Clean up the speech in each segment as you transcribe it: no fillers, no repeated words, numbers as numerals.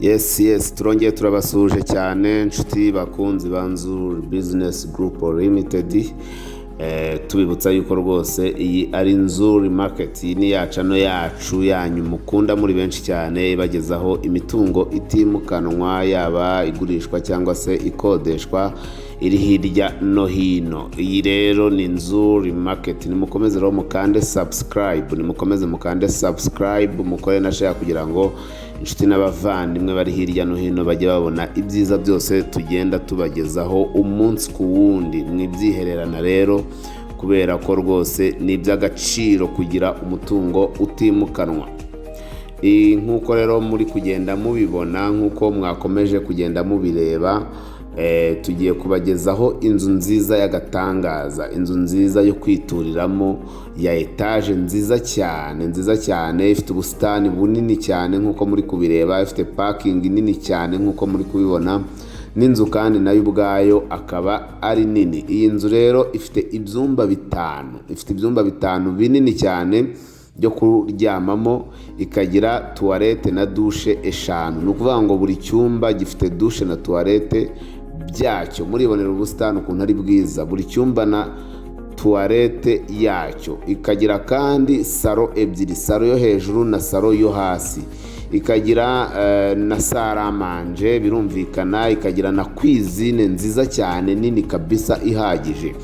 Yes, turongeye turabasuhuje cyane, inshuti bakunzi ba Nzuri Business Group Limited. Tubibutsa yuko rwose iyi ari Nzuri Market. Iyi ni ya channel yacu yanyu mukunda muri benshi cyane, ibagezaho imitungo itimukanwa, yaba igurishwa cyangwa se ikodeshwa, iri hirya no hino. Iyi rero ni Nzuri Market. Nimukomeze rero mukande subscribe, nimukomeze mukande subscribe, mukore na share kugira ngo inshuti n'abavandimwe bari hirya no hino bajye babona ibyiza byose tugenda tubagezaho umunsi ku wundi. Mwibyihererana rero, kubera ko rwose ni iby'agaciro kugira umutungo utimukanwa. Nk'uko rero muri kugenda mubibona, nk'uko mwakomeje kugenda mubireba, tugiye kubagezaho inzu nziza y'agatangaza, inzu nziza yo kwituriramo ya etaje nziza cyane, nziza cyane, ifite ubusitani bunini cyane nk'uko muri kubireba, ifite parking nini cyane nk'uko muri kubibona, n'inzu kandi nayo ubwayo akaba ari nini. Iyi nzu rero ifite ibyumba bitanu, ifite ibyumba bitanu binini cyane byo kuryamamo, ikagira toilette na douche eshanu. Ni ukuvuga ngo buri cyumba gifite douche na toilette byacyo. Muribonera ubusitani ukuntu ari bwiza, buri cyumba na toilette yacyo. Ikagira kandi salon ebyiri, salon yo hejuru na salon yo hasi, ikagira na salle à manger, birumvikana, ikagira na cuisine nziza cyane nini kabisa ihagije.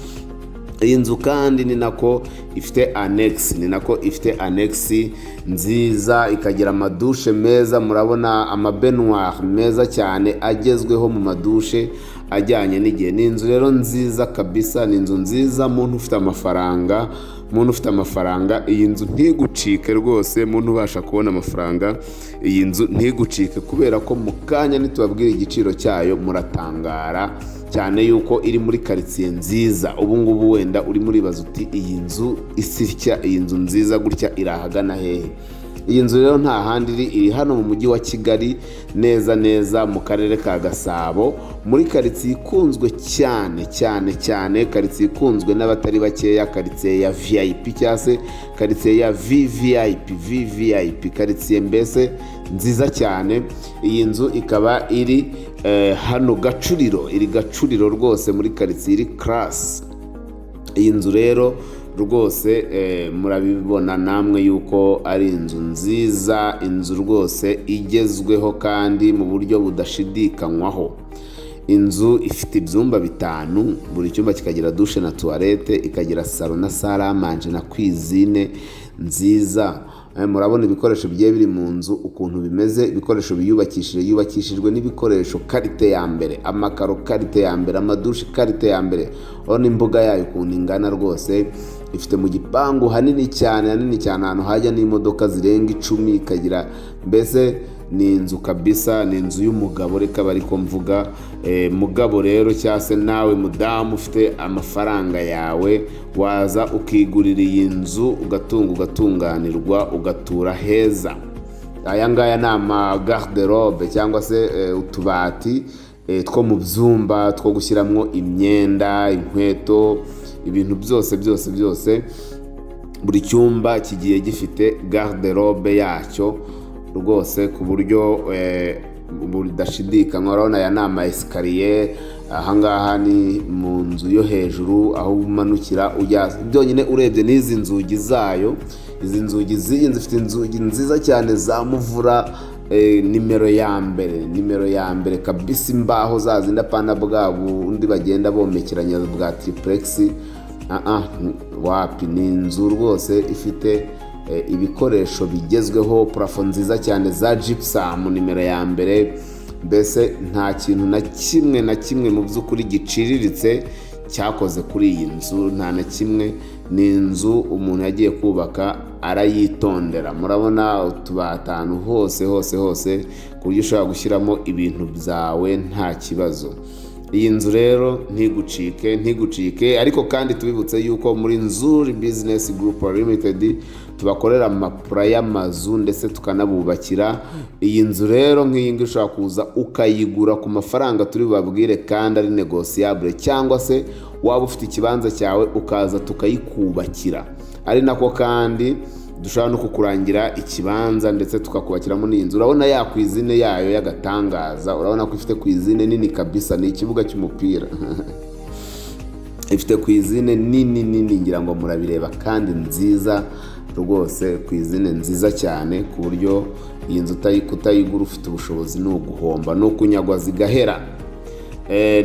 Iyi nzu kandi ni nako ifite annexe, ni nako ifite annexe nziza, ikagira amadushe meza. Murabona ama baignoire meza cyane agezweho mu madushe ajyanye n'igihe. Ni inzu rero nziza kabisa, ni inzu nziza. Muntu ufite amafaranga, muntu ufite amafaranga, iyi nzu ntigucike rwose. Muntu ubasha kubona amafaranga, iyi nzu ntigucike, kubera ko mu kanya nitubabwira igiciro cyayo muratangara cyane, yuko iri muri karitsiye nziza. Ubu ngubu wenda urimo uribaza uti: "Iyi nzu isitya, iyi nzu nziza gutya iri ahagana hehe?" Iyi nzu rero nta handi iri, iri hano mu mujyi wa Kigali, neza neza mu karere ka Gasabo, muri karitsiye ikunzwe cyane cyane cyane, karitsiye ikunzwe n'abatari bakeya, karitsiye ya VIP cyangwa se karitsiye ya VVIP, VVIP, karitsiye mbese nziza cyane. Iyi nzu ikaba iri hano Gacuriro, iri Gacuriro rwose, muri karitsiye iri class. Iyi nzu rero rwose murabibona namwe yuko ari inzu nziza, inzu rwose igezweho kandi mu buryo budashidikanywaho. Inzu ifite ibyumba bitanu, buri cyumba kikagira douche na toilette, ikagira salon na salle à manger na cuisine nziza. Murabona ibikoresho bigiye biri mu nzu ukuntu bimeze, ibikoresho biyubakishije, yubakishijwe n'ibikoresho qualité ya mbere, amakaro qualité ya mbere, amadushe qualité ya mbere. Urabona imbuga yayo ukuntu ingana rwose, ifite mu gipangu hanini cyane, hanini cyane, ahantu hajya n'imodoka zirenga 10. Ikagira mbese ni inzu kabisa, ni inzu y'umugabo, reka bari ko mvuga. Mugabo rero cyangwa se nawe mudamu ufite amafaranga yawe, waza ukigurira iyi nzu, ugatunga, ugatunganirwa, ugatura heza. Aya ngaya ni ama garde-robe cyangwa se utubati two mu byumba two gushyiramo imyenda, inkweto, ibintu byose byose byose. Buri cyumba kigiye gifite garde-robe yacyo rwose ku buryo budashidikanywa. Urabona aya ni ama escalier. Ahangaha ni mu nzu yo hejuru, aho umanukira ujya byonyine. Urebye n'izi nzugi zayo, izi nzugi z'iyi nzu, ifite inzugi nziza cyane za muvura, nimero ya mbere, nimero ya mbere kabisa, imbaho za zindi, apana bwa bundi bagenda bomekeranya bwa triplex. Wapi, ni inzu rwose ifite ibikoresho bigezweho, plafond nziza cyane za gypsum nimero ya mbere. Mbese nta kintu na kimwe na kimwe mu by'ukuri giciriritse cyakoze kuri iyi nzu, nta na kimwe. Ni inzu umuntu yagiye kubaka arayitondera. Murabona utubati ahantu hose hose hose, ku buryo ushobora gushyiramo ibintu byawe nta kibazo. Iyi nzu rero ntigucike, ntigucike. Ariko kandi tubibutse yuko muri Nzuri Business Group Limited tubakorera ama plan y'amazu, ndetse tukanabubakira. Iyi nzu rero nk'iyi ngiyi ushobora kuza ukayigura ku mafaranga turi bubabwire kandi ari négociable, cyangwa se waba ufite ikibanza cyawe ukaza tukayikubakira. Ari nako kandi Dushobora no kukurangira ikibanza ndetse tukakubakiramo n'inzu. Urabona ya cuisine yayo y'agatangaza, urabona ko ifite cuisine nini kabisa, ni ikibuga cy'umupira. Ifite cuisine nini nini, ngira ngo murabireba, kandi nziza rwose, cuisine nziza cyane, ku buryo iyi nzu kutayigura ufite ubushobozi ni uguhomba, ni ukunyagwa zigahera.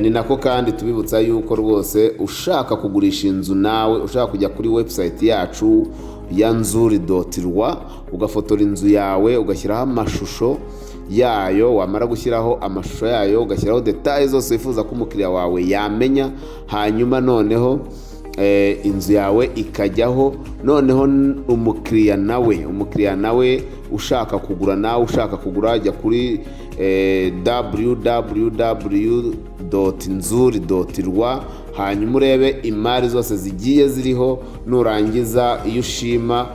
Ni nako kandi tubibutsa yuko rwose ushaka kugurisha inzu nawe, ushaka kujya kuri website yacu ya nzuri.rw, ugafotora inzu yawe, ugashyiraho amashusho yayo. Wamara gushyiraho amashusho yayo, ugashyiraho détails zose wifuza ko umukiriya wawe yamenya, hanyuma noneho inzu yawe ikajyaho. Noneho umukiriya nawe ushaka kugura, nawe ushaka kugura, ajya kuri www.nzuri.rw, hanyuma urebe imari zose zigiye ziriho. Nurangiza iyo ushima,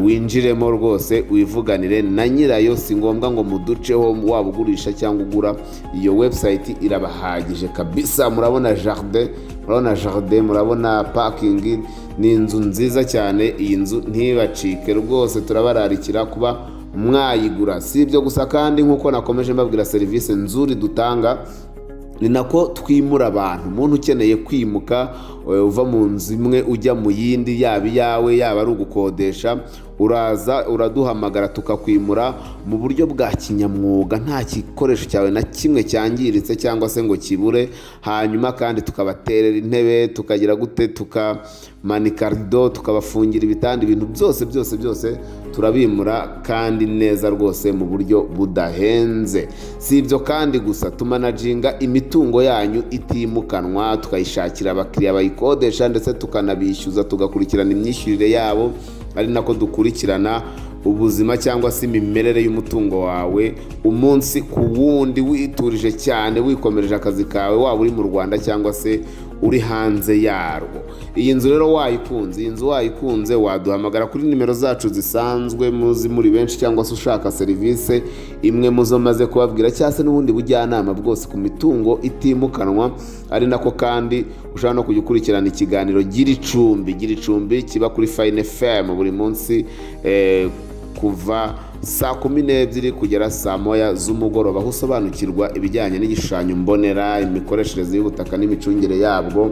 winjiremo rwose, wivuganire na nyirayo. Si ngombwa ngo muduceho, waba ugurisha cyangwa ugura, iyo website irabahagije kabisa. Murabona jardin, murabona jardin, murabona parking. Ni inzu nziza cyane, iyi nzu ntibacike rwose, turabararikira kuba mwayigura. Si ibyo gusa kandi, nk'uko nakomeje mbabwira serivisi Nzuri dutanga, ni nako twimura abantu. Umuntu ukeneye kwimuka, uva mu nzu imwe ujya mu yindi, yaba iyawe, yaba ari ugukodesha, uraza uraduhamagara tukakwimura mu buryo bwa kinyamwuga, nta gikoresho cyawe na kimwe cyangiritse cyangwa se ngo kibure. Hanyuma kandi tukabaterera intebe, tukagira gute, tukamanika rido, tukabafungira ibitanda, ibintu byose byose byose turabimura kandi neza rwose mu buryo budahenze. Si ibyo kandi gusa, tumanaginga imitungo yanyu itimukanwa, tukayishakira abakiriya bayikodesha, ndetse tukanabishyuza, tugakurikirana imyishyurire yabo, ari nako dukurikirana ubuzima cyangwa se imimerere y'umutungo wawe umunsi ku wundi, witurije cyane, wikomereje akazi kawe, waba uri mu Rwanda cyangwa se uri hanze yarwo. Iyi nzu rero wayikunze, iyi nzu wayikunze, waduhamagara kuri nimero zacu zisanzwe muzi muri benshi, cyangwa se ushaka serivisi imwe muzo maze kubabwira, cyangwa se n'ubundi bujyanama bwose ku mitungo itimukanwa. Ari nako kandi ushobora no kujya ukurikirana ikiganiro Gira Icumbi. Gira Icumbi kiba kuri Fine FM buri munsi kuva saa 12 kugera saa 1 z'umugoroba, aho usobanukirwa ibijyanye n'igishushanyo mbonera, imikoreshereze y'ubutaka n'imicungire yabwo,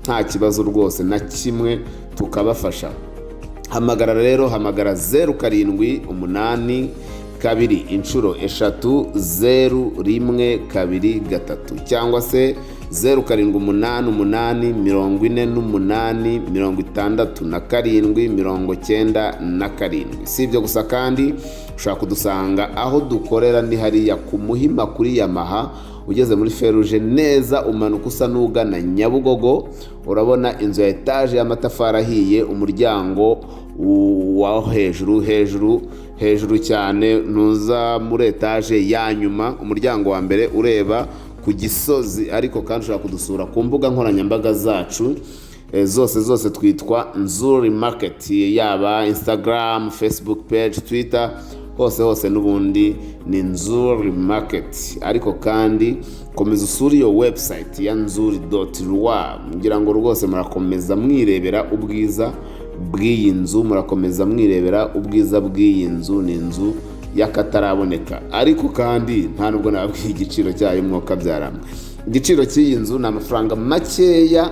nta kibazo rwose na kimwe, tukabafasha. Hamagara rero, hamagara 0782200123, cyangwa se 0788486797. Si ibyo gusa kandi, ushobora kudusanga aho dukorera, ni hariya ku Muhima kuri Yamaha. Ugeze muri feruje neza, umanuka usa n'ugana Nyabugogo, urabona inzu ya etaje y'amatafari ahiye, umuryango wa hejuru hejuru hejuru cyane. Ntuza muri etaje ya nyuma, umuryango wa mbere ureba ku Gisozi. Ariko kandi ushobora kudusura ku mbuga nkoranyambaga zacu zose zose, twitwa Nzuri Market, yaba Instagram, Facebook page, Twitter, hose hose n'ubundi ni Nzuri Market. Ariko kandi komeza usure iyo website ya nzuri.rw, ngira ngo rwose murakomeza mwirebera ubwiza bw'iyi nzu, murakomeza mwirebera ubwiza bw'iyi nzu. Ni inzu y'akataraboneka. Ariko kandi nta nubwo nababwiye igiciro cyayo, mwuka byaramwe. Igiciro cy'iyi nzu ni amafaranga makeya,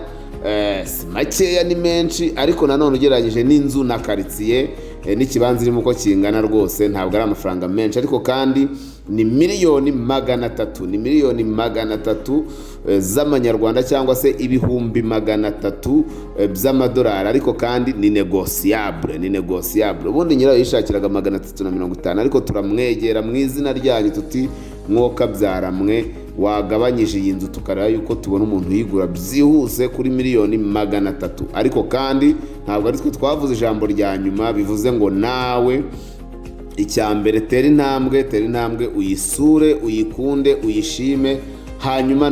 si makeya, ni menshi, ariko nanone ugereranyije n'inzu na karitsiye n'ikibanza irimo uko kingana, rwose ntabwo ari amafaranga menshi. Ariko kandi ni miliyoni 300, ni miliyoni 300 z'amanyarwanda, cyangwa se 300,000 by'amadolari. Ariko kandi ni négociable, ni négociable. Ubundi nyirayo yishakiraga 350, ariko turamwegera mu izina ryanyu tuti: "Mwoka byaramwe, wagabanyije iyi nzu tukareba yuko tubona umuntu uyigura byihuse kuri miliyoni 300?" Ariko kandi ntabwo ari twe twavuze ijambo rya nyuma, bivuze ngo nawe icya mbere tera intambwe, tera intambwe uyisure, uyikunde, uyishime, hanyuma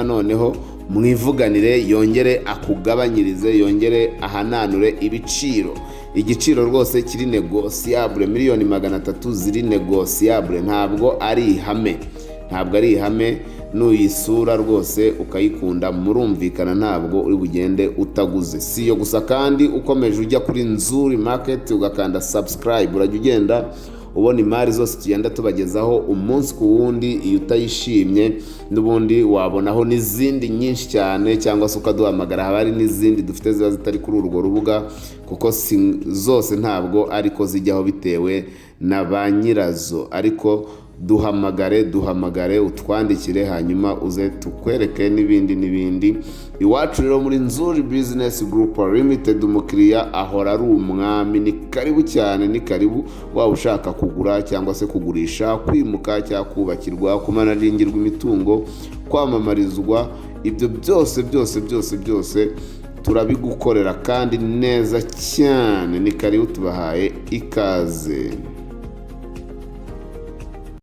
noneho mwivuganire, yongere akugabanyirize, yongere ahananure ibiciro. Igiciro rwose kiri négociable, miliyoni 300 ziri négociable, ntabwo ari ihame, ntabwo ari ihame. Nuyisura rwose ukayikunda, murumvikana, ntabwo uri bugende utaguze. Si iyo gusa kandi, ukomeje ujya kuri Nzuri Market ugakanda subscribe, urajya ugenda ubona imari zose tugenda tubagezaho umunsi ku wundi. Iyo utayishimye n'ubundi wabonaho n'izindi nyinshi cyane, cyangwa se ukaduhamagara. Haba hari n'izindi dufite ziba zitari kuri urwo rubuga, kuko si zose ntabwo ariko zijyaho bitewe na ba nyirazo. Ariko duhamagare, duhamagare, utwandikire, hanyuma uze tukwereke n'ibindi n'ibindi. Iwacu rero muri Nzuri Business Group Limited, umukiriya ahora ari umwami. Ni karibu cyane, ni karibu. Waba ushaka kugura cyangwa se kugurisha, kwimuka cyangwa kubakirwa, kumanagingirwa imitungo, kwamamarizwa, ibyo byose byose byose byose turabigukorera kandi neza cyane. Ni karibu, tubahaye ikaze.